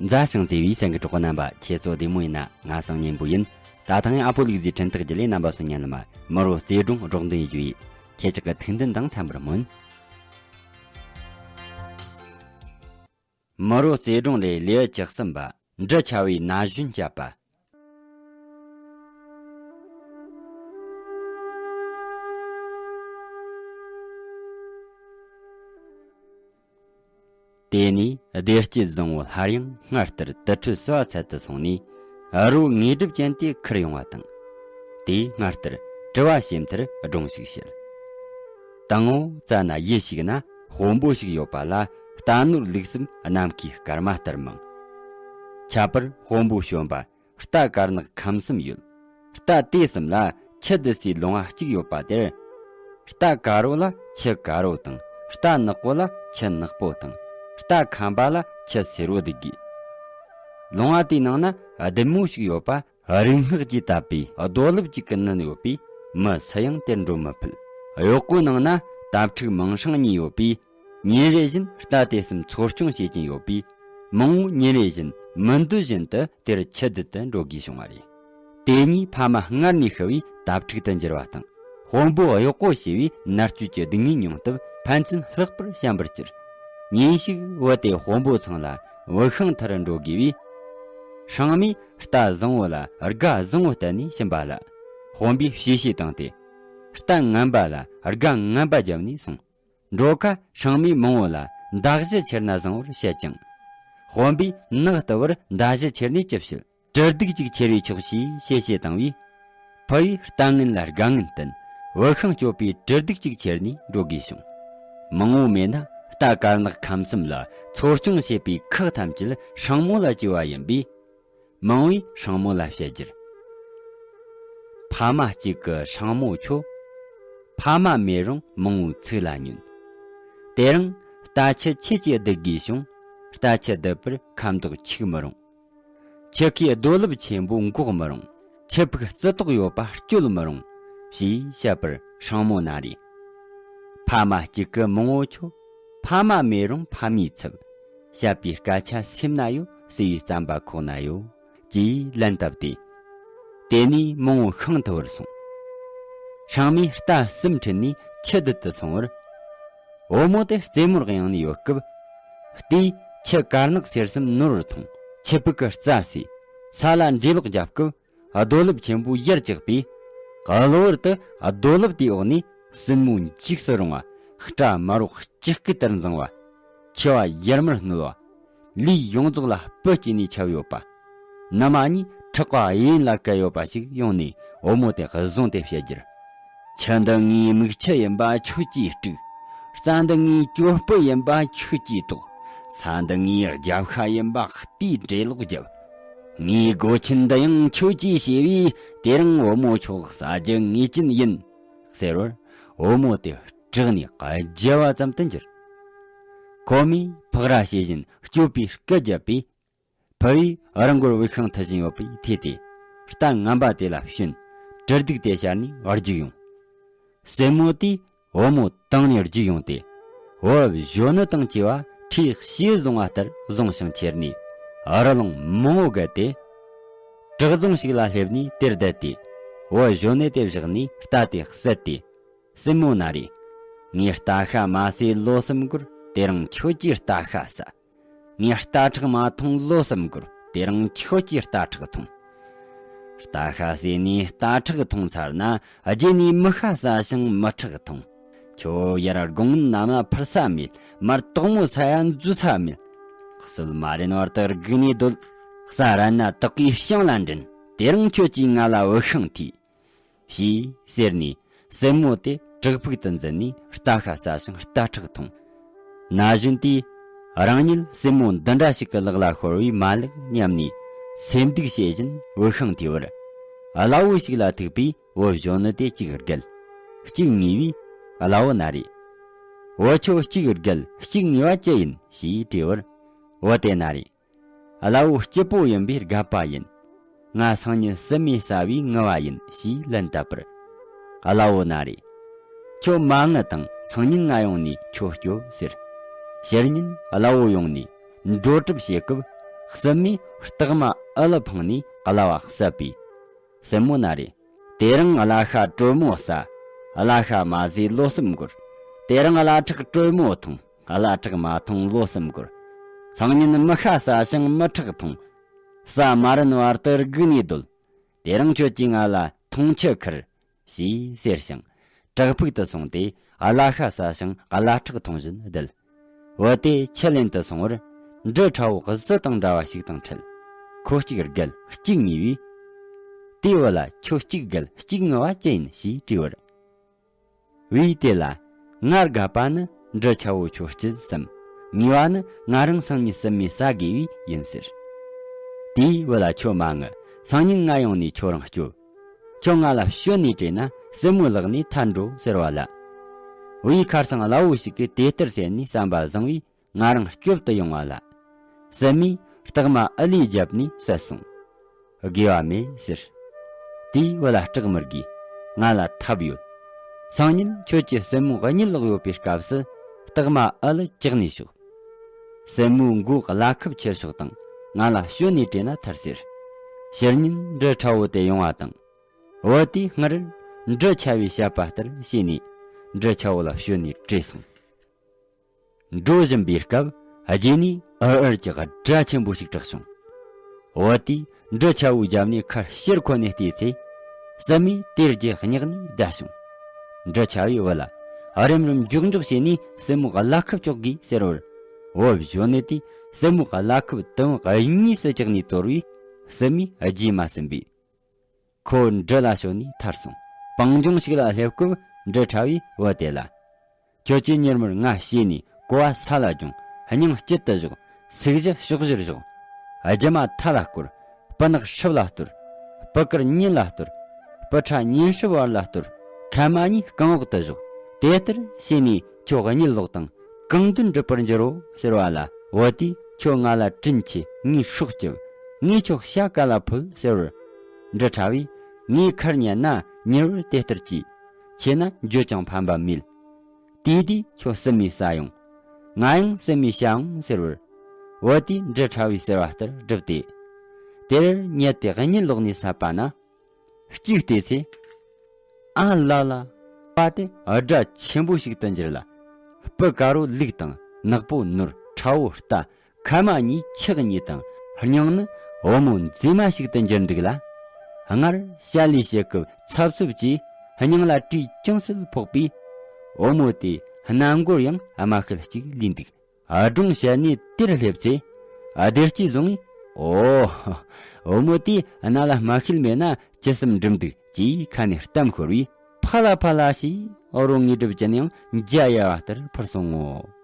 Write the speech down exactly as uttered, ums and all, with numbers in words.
མཛའ་ཞིང་བརྩེ་བའི་སེམས་ཀྱི་གྲོགས་པོ་རྣམ་པ། ཁྱེད་ཚོ་བདེ་མོ་ཡིན་ན། ང་སང་ཉིན་པོ་ཡིན། ད་ཐེངས་ཨ་ཕོ་ལུག་རྫིའི་འཕྲིན་ཐག་བརྒྱུད་ལས་རྣམ་པ་ཚོ་ཉན་ལ་མ། མི་རོ་རྩེ་སྒྲུང་སྒྲོག་འདོན་ཡེད་རྒྱུ་ཡིན། ཁྱེད་ཅག་གི་ཐུགས་འདུན་དང་འཚམ་པར་སྨོན། མི་རོ་རྩེ་སྒྲུང་ལས། ལེའུ་བཅུ་གསུམ་པ། འབྲི་ཆ་བའི་ན་གཞོན་བསྐྱབས་པ། དེ་ནས་བདེ་སྐྱིད་བཟང་བོ་སླར་ཡང་སྔར་ལྟར་དུར་ཁྲོད་བསུ་བ་ཚལ་དུ་སོང་ནས། རི་བོ་ངོས་སྒྲུབ་ཅན་དེ་ཁུར་ཡོང་བ་དང་། དེས་སྔར་ལྟར་དྲི་བ་ཞིབ་མཐར་སྒྲུང་ཞིག་བཤད། དང་བོ་རྩ་ན་ཡུལ་ཞིག་ན་དཔོན་པོ་ཞིག་ཡོད་པ་ལ། རྟ་ནོར་ལུག་གསུམ་ནམ་མཁའི་སྐར་མ་ལྟར་མང་། ཁྱད་པར་དཔོན་པོ་གཞོན་པ། རྟ་དཀར་ནག་ཁམ་གསུམ་ཡོད། རྟ་དེ་གསུམ་ལ་ཁྱི་ལྡུད་སའི་ལུང་བ་གཅིག་ཡོད་པ་དེར། རྟ་དཀར་བོ་ལ་ཁྱི་དཀར་བོ་དང་། རྟ་ནག་པོ་ལ་ཁྱི་ནག་པོ་དང་། རྟ་ཁམ་པ་ལ་ཁྱི་སེར་བོ་ལྡུད་དགོས། ལུང་བ་དེའི་ནང་ན་ལྡུམ་མོ་ཞིག་ཡོད་པ། རིག་སྔགས་ཀྱིས་བཏབ་པའི་རྡོ་ལེབ་ཅིག་གི་ནང་ཡོད་པས། མི་སུ་ཡང་དེར་འགྲོ་མི་ཕོད། གཡོག་པོའི་ནང་ན་དྭ་ཕྲུག་མིང་སྲིང་གཉིས་ཡོད་པས། ཉིན་རེ་བཞིན་རྟ་དེ་གསུམ་འཚོ་སྐྱོང་བྱེད་ཀྱིན་ཡོད་པས། མང་བོ་ཉིན་རེ་བཞིན་མི་འདོད་བཞིན་དུ་དེར་ཁྱི་ལྡུད་དུ་འགྲོ་དགོས་བྱུང་བ་རེད། དེ་གཉིས་ཕ་མ་སྔར་ནས་ཤི་བས་དྭ་ཕྲུག་ཏུ་འགྱུར་བ་དང་། དཔོན་པོ་གཡོག་པོ་ཞེས་པའི་མནར་གཅོད་ཀྱི་སྡུག་བསྔལ་མྱོང་སྟབས། ཕན་ཚུན་ལྷག་པར་བྱམས་པར་གྱུར། ཉིན་ཞིག་བུ་དེ་དཔོན་པོ་ཚང་ལ་བུད་ཤིང་འཐུ་རུ་འགྲོ་དགོས་པས། སྲང་མོས་རྟ་བཟང་བོ་ལ་སྒ་བཟང་བོ་གཏད་ནས་ཕྱིན་པ་ལ། དཔོན་པོས་གཤེ་གཤེ་བཏང་སྟེ། རྟ་ངན་པ་ལ་སྒ་ངན་པ་བརྒྱབ་ནས་སོང་། འགྲོ་ཁ་སྲང་མོས་མང་བོ་ལ་མདའ་གཞུ་ཁྱེར་ན་བཟང་བོར་བཤད་ཀྱང་། དཔོན་པོས་ནག་ལྟ་བུར་མདའ་གཞུ་ཁྱེར་ནས་ཅི་བྱེད། གྲི་ལྡུག་ཅིག་ཁྱེར་བས་ཆོག་ཅེས་གཤེ་གཤེ་བཏང་བས། ཕུ་བོས་རྟ་ངན་ལ་སྒ་ངན་བསྟན། བུད་ཤིང་གཅོད་པའི་གྲི་ལྡུག་ཅིག་ཁྱེར་ནས་འགྲོ་དགོས་བྱུང་། མང་བོ་མེད་ན་རྟ་དཀར་ནག་ཁམ་གསུམ་ལ་འཚོ་སྐྱོང་བྱེད་པའི་ཁག་ཐམས་ཅད་སྲང་མོ་ལ་བཅོལ་བ་ཡིན་པས། མང་བོས་སྲང་མོ་ལ་བཤད་རྒྱུར། ཕ་མ་གཅིག་གི་སྲང་མོ་ཁྱོད། ཕ་མ་མེད་རུང་མང་བོའི་ཚིག་ལ་ཉོན། དེ་རིང་རྟ་ཁྱི་ཁྱེད་ཀྱིས་ལྡུད་དགོས་བྱུང་། རྟ་ཁྱི་ལྡུད་པར་ཁ་མདོག་འཁྱུག་མི་རུང་། ཁྱི་ཁའི་རྡོ་ལེབ་ཆེན་པོ་འགོག་མི་རུང་། ཁྱི་ཕུག་རྩི་ཏོག་ཡོད་པ་གཅོད་མི་རུང་། ཞེས་བཤད་པར་སྲང་མོ་ན་རེ། ཕ་མ་གཅིག་གི་མང་བོ་ཁྱོད། ཕ་མ་མེད་རུང་ཕ་མའི་ཚབ། བཤད་པའི་སྐད་ཆ་སེམས་ན་ཡོད། བསུ་བའི་རྩམ་པ་ཁོག་ན་ཡོད། ཅེས་ལན་བཏབ་སྟེ། དེ་ནས་མང་བོ་ཤིང་འཐུ་བར་སོང་། སྲང་མོས་རྟ་གསུམ་ཁྲིད་ནས་ཁྱི་ལྡུད་དུ་སོང་བར། བུ་མོ་དེ་རྩེ་མོར་གཡེང་ནས་ཡོད་སྐབས། རྟས་ཁྱི་དཀར་ནག་སེར་གསུམ་ནོར་བུར་མཐོང་། ཁྱི་ཕུག་གི་རྩྭ་ཟོས། ས་ལ་འགྲེ་ལོག་བརྒྱབ་སྐབས། རྡོ་ལེབ་ཆེན་པོ་ཡར་བཀྱགས་པས། གློ་བུར་དུ་རྡོ་ལེབ་དེའི་འོག་ནས་སྲིན་མོ་འཇིགས་སུ་རུང་བ། སྐྲ་དམར་པོ་ལྕགས་སྐུད་ལྟར་འཛིང་བ། མཆེ་བ་ཡར་མར་སྣོལ་བ། ལུས་ཡོངས་རྫོགས་ལ་སྤུ་སྐྱེས་ནས་ཁྱབ་ཡོད་པ། ནུ་མ་གཉིས་ཕྲག་པ་གཡས་གཡོན་ལ་བཀལ་ཡོད་པ་ཞིག་ཡོང་ནས་བུ་མོ་དེ་བཟུང་སྟེ་བཤད་རྒྱུར། ཁྱི་འདི་ངའི་མིག་ཆུ་ཡིན་པ་ཁྱོད་ཀྱིས་དཀྲུགས། རྩྭ་འདི་ངའི་ཅོ་སྤུ་ཡིན་པ་ཁྱོད་ཀྱིས་བཏོགས། ས་འདི་ངའི་རྒྱབ་ཤ་ཡིན་པ་རྟས་འགྲེ་ལོག་བརྒྱབ། ངའི་སྒོ་ཆེན་འདི་ཡང་ཁྱོད་ཀྱིས་ཕྱེ་བས། དེ་རིང་བུ་མོ་ཁྱོད་ཟ་རྒྱུ་ངེས་ཅན་ཡིན། ཟེར་བར་བུ་མོ་དེ་སྐྲག་ནས་རྒྱལ་བ་ཙམ་དུ་གྱུར། ཁོ་མོས་ཕག་ར་བྱེད་བཞིན་སྐྱོབ་པའི་སྐུལ་བརྒྱབ་པས། ཕུ་བོས་རི་མགོར་བུད་ཤིང་འཐུ་བཞིན་ཡོད་པས་ཐོས་ཏེ། རྟ་ངན་པ་དེ་ལ་བྱིན། གྲི་ལྡུག་དེ་ཤར་ནས་རྒྱུགས་ཡོང་། སྲིན་མོ་དེས་བུ་མོ་དང་ནས་རྒྱུགས་ཡོང་སྟེ། བུ་གཞོན་ནུ་དང་བཅས་པ་ཁྲིའི་ཕྱེ་བཟུང་བ་ལྟར་བཟུང་ཞིང་ཁྱེར་ནས་རི་ལུང་མང་བོ་བརྒལ་ཏེ། བྲག་རྫོང་ཞིག་ལ་སླེབས་ནས་དེར་བསྡད་དེ། བུ་གཞོན་ནུ་དེ་བཞག་ནས་རྟ་དེ་བསད་དེ། སྲིན་མོ་ན་རེ། ངས་རྟ་ཤ་མ་ཟོས་ལོ་གསུམ་འགོར། དེ་རིང་ཁྱོད་ཀྱིས་རྟ་ཤ་ཟ། ངས་རྟ་ཁྲག་མ་འཐུང་ལོ་གསུམ་འགོར། དེ་རིང་ཁྱོད་ཀྱིས་རྟ་ཁྲག་འཐུང་། རྟ་ཤ་ཟོས་ནས་རྟ་ཁྲག་འཐུང་ཚར་ན། རྗེས་ནས་མི་ཤ་ཟ་ཞིང་མི་ཁྲག་འཐུང་། ཁྱོད་ཡར་དགུང་ནམ་ཡང་འཕུར་ས་མེད། མར་དོག་མོ་ས་ཡང་འཛུལ་ས་མེད། གསོད་མ་རན་བར་དུ་སྒུག་ནས་སྡོད། ས་རན་ན་དག་གིས་ཤིང་ལ་འགྲིལ། དེ་རིང་ཁྱོད་ཀྱིས་ང་ལ་བུད་ཤིང་འཐུས། ཞེས་ཟེར་ནས་སྲིན་མོ་དེ་བྲག་ཕུག་ཏུ་འཛུལ་ནས་རྟ་ཤ་ཟ་ཞིང་རྟ་ཁྲག་འཐུང་། ན་གཞོན་དེས་རང་ཉིད་སྲིན་མོ་འདི་འདྲ་ཞིག་གི་ལག་ལ་ཤོར་བས་མ་ལེགས་སྙམ་ནས་སེམས་སྡུག་བྱེད་བཞིན་བུད་ཤིང་ཐོས་པར། གླ་བོ་ཞིག་ལ་ཐུག་པས་བུ་གཞོན་ནུ་དེ་གཅིག་བརྒལ། གཅིག་ངུས་པས་གླ་བོ་ན་རེ། བུ་ཁྱོད་གཅིག་བརྒལ་གཅིག་ངུས་པ་ཅི་ཡིན་ཞེས་དྲིས་པར། བུ་དེ་ན་རེ། གླ་བོ་སྐྱིད་པོ་ཡིན་པས་རྒད་པ་ཡིན། ང་སང་ཉིན་སྲིན་མོས་ཟ་བས་ངུ་བ་ཡིན་ཞེས་ལན་བཏབ་པར། གླ་བོ་ན་རེ། ཁྱོད་མ་ངུ་དང་། སང་ཉིན་ང་ཡོང་ནས་ཁྱོད་སྐྱོབ་ཟེར། ཕྱི་ཉིན་གླ་བོ་ཡོང་ནས་འགྲོ་གྲབས་བྱེད་སྐབས། སྲིན་མོས་སྟག་མ་ཨུ་ལུ་འཕངས་ནས་གླ་བ་བསད་པས། སྲིན་མོ་ན་རེ། དེ་རིང་གླ་ཤ་དྲོན་མོ་ཟ། གླ་ཤ་མ་ཟོས་ལོ་གསུམ་འགོར། དེ་རིང་གླ་ཁྲག་དྲོན་མོ་འཐུང་། གླ་ཁྲག་མ་འཐུང་ལོ་གསུམ་འགོར། སང་ཉིན་མི་ཤ་ཟ་ཞིང་མི་ཁྲག་འཐུང་། ས་མ་རན་བར་དུ་སྒུག་ནས་སྡོད། དེ་རིང་ཁྱོད་ཀྱིས་ང་ལ་འཐུང་ཆུ་ཁུར། ཞེས་ཟེར་ཞིང་བྲག་ཕུག་ཏུ་སོང་སྟེ་གླ་ཤ་ཟ་ཞིང་གླ་ཁྲག་འཐུང་བཞིན་བསྡད། བུ་དེ་ཆུ་ལེན་དུ་སོང་བར་འབྲི་ཁྲ་བོ་གཟི་དང་འདྲ་བ་ཞིག་དང་འཕྲད། ཁོ་གཅིག་རྒལ་གཅིག་ངུས་པས། དེའི་བུ་ལ་ཁྱོད་གཅིག་རྒལ་གཅིག་ངུ་བ་ཅི་ཡིན་ཞེས་དྲིས་པར། བུས་དེ་ལ། ང་དགའ་བ་ནི་འབྲི་ཁྲ་བོ་ཁྱོད་སྐྱིད་སམ། ངུས་པ་ནི་ང་རང་སང་ཉིན་སྲིན་མོས་ཟ་དགོས་པས་ཡིན་ཟེར། དེའི་བུ་ལ་ཁྱོད་མ་ངུ། སང་ཉིན་ང་ཡོང་ནས་ཁྱོད་རང་སྐྱོབ། ཁྱོད་ང་ལ་ཞོན་ནས་བྲོས་ན་སྲིན་མོའི་ལག་ནས་ཐར་འགྲོ་ཟེར་བ་ལ། བུའི་ཁར་སང་གླ་བོ་ཞིག་གིས་དེ་ལྟར་ཟེར་ནས་བསམ་པ་བཟང་བས། ང་རང་སྐྱོབ་ཏུ་ཡོང་བ་ལ། སྲིན་མོས་སྟག་མ་ཨུ་ལུའི་རྒྱབ་ནས་བསད་སོང་། དགེ་བ་མེད་ཟེར། དེའི་བུ་ལ་སྐྲག་མི་དགོས། ང་ལ་ཐབས་ཡོད། སང་ཉིན་ཁྱོད་ཀྱིས་སྲིན་མོ་གཉིད་ལོག་ཡོད་པའི་སྐབས་སུ་སྟག་མ་ཨུ་ལུ་བཀྱགས་ནས་ཤོག། སྲིན་མོའི་མགོའི་གླ་ཁབ་ཁྱེར་ཤོག་དང་ང་ལ་ཞོན་ནས་བྲོས་ན་ཐར་ཟེར། ཕྱི་ཉིན་འབྲི་ཁྲ་བོ་དེ་ཡོང་བ་དང་། བུ་དེས་སྔར་འབྲི་ཁྲ་བོས་བཤད་པ་ལྟར་བྱས་ནས་འབྲི་ཁྲ་བོ་ལ་ཞོན་ནས་བྲོས་སོང་། འགྲོ་བཞིན་པའི་སྐབས་རྗེས་ནས་འུར་འུར་གྱི་སྒྲ་ཆེན་པོ་ཞིག་གྲགས་བྱུང་། བུ་དེས་འབྲི་ཁྲ་བོའི་རྒྱབ་ནས་ཁར་ཕྱིར་འཁོར་ནས་བལྟས་ཚེ། སྲིན་མོས་དེའི་རྗེས་སྙེག་ནས་བསྡད་བྱུང་། འབྲི་ཁྲ་བོས་བུ་ལ་རིམ་རིམ་མགྱོགས་མགྱོགས་བྱས་ནས་སྲིན་མོའི་གླ་ཁབ་གཅོག་དགོས་ཟེར་བར། བུ་གཞོན་ནུ་དེས་སྲིན་མོའི་གླ་ཁབ་དུམ་བུ་གཉིས་སུ་བཅག་ནས་དོར་བས་སྲིན་མོས་རྗེས་མ་ཟིན་པས། ཁོ་འབྲི་ལ་ཞོན་ནས་ཐར་སོང་། སྤང་ལྗོངས་ཤིག་ལ་སླེབས་སྐབས་འབྲི་ཁྲ་བོས་བུ་དེ་ལ། ཁྱོད་ཀྱིས་མྱུར་མོར་ང་བཤས་ནས་ཀོ་བ་ས་ལ་སྦྱོངས། སྙིང་དཀྱིལ་དུ་བཞག། སུག་བཞི་ཕྱོགས་བཞིར་བཞག། རྒྱུ་མ་མཐའ་ལ་བསྐོར། སྤུ་ནག་སྲིབ་ལ་གཏོར། སྤུ་དཀར་ཉིན་ལ་གཏོར། སྤུ་ཁྲ་ཉིན་སྲིབ་བར་ལ་གཏོར། ཁལ་མ་གཉིས་རྐང་འོག་ཏུ་བཞག། དེ་ལྟར་བྱས་ནས་ཁྱོད་གཉིད་ལོག་དང་། གང་འདོད་འགྲུབ་པར་འགྱུར་རོ་ཟེར་བ་ལ། བུ་དེས་ཁྱོད་ང་ལ་དྲིན་ཆེ། ངའི་སྲོག་སྐྱོབས། ངས་ཁྱོད་ཤ་ག་ལ་ཕུལ་ཟེར་བར། འབྲི་ཁྲ་བོས་ངའི་ཁར་ཉལ་ན་ཉེ་བར་དེ་ལྟར་གྱིས། ཆེ་ན་འགྱོད་ཀྱང་ཕན་པ་མེད། དེ་དུས་ཁྱོད་སྲིན་མོས་ཟ་ཡོང་། ང་ཡང་སྲིན་མོས་བཤས་འོང་ཟེར་བར། བུ་དེས་འབྲི་ཁྲ་བོས་ཟེར་བ་ལྟར་བསྒྲུབས་ཏེ། དེར་ཉལ་ཏེ་གཉིད་ལོག་ནས་བསྡད་པ་ན། གཅིག་བལྟས་ཚེ། ཨ་ལ་ལ། པ་དེ་སྒྲ་ཆེན་པོ་ཞིག་ཏུ་འགྱུར་ལ། སྤུ་དཀར་པོ་ལུག་དང་ནག་པོ་ནོར། ཁྲ་བོ་རྟ། ཁལ་མ་གཉིས་ཁྱི་གཉིས་དང་སྙིང་ནི་བུ་མོ་མཛེས་མ་ཞིག་ཏུ་འགྱུར་འདུག་ལ། སྔར་བཤས་ལས་བྱེད་སྐབས་འཚབ་འཚུབ་ཀྱིས་སྙིང་ལ་དྲིས་ཅུང་ཟད་ཕོག་པས། བུ་མོ་དེ་སྣ་མགོར་ཡང་རྨ་ཤུལ་གཅིག་ལུས་འདུག་སྒྲུང་བཤད་ནས་དེར་སླེབས་ཚེ། བདེ་སྐྱིད་བཟུང་བས། ཨོ། བུ་མོ་དེས་རྣ་ལ་རྨ་ཤུལ་མེད་ན་ཅི་བསམ་འགྲུབ་འདུག་ཅེས་ཁ་ནས་གཏམ་ཤོར་བས། ཕ་ལ་ཕ་ལ་ཞེས་རོ་དངོས་གྲུབ་ཅན་ཡང་འཇའ་ཡལ་བ་ལྟར་འཕུར་སོང་ངོ་།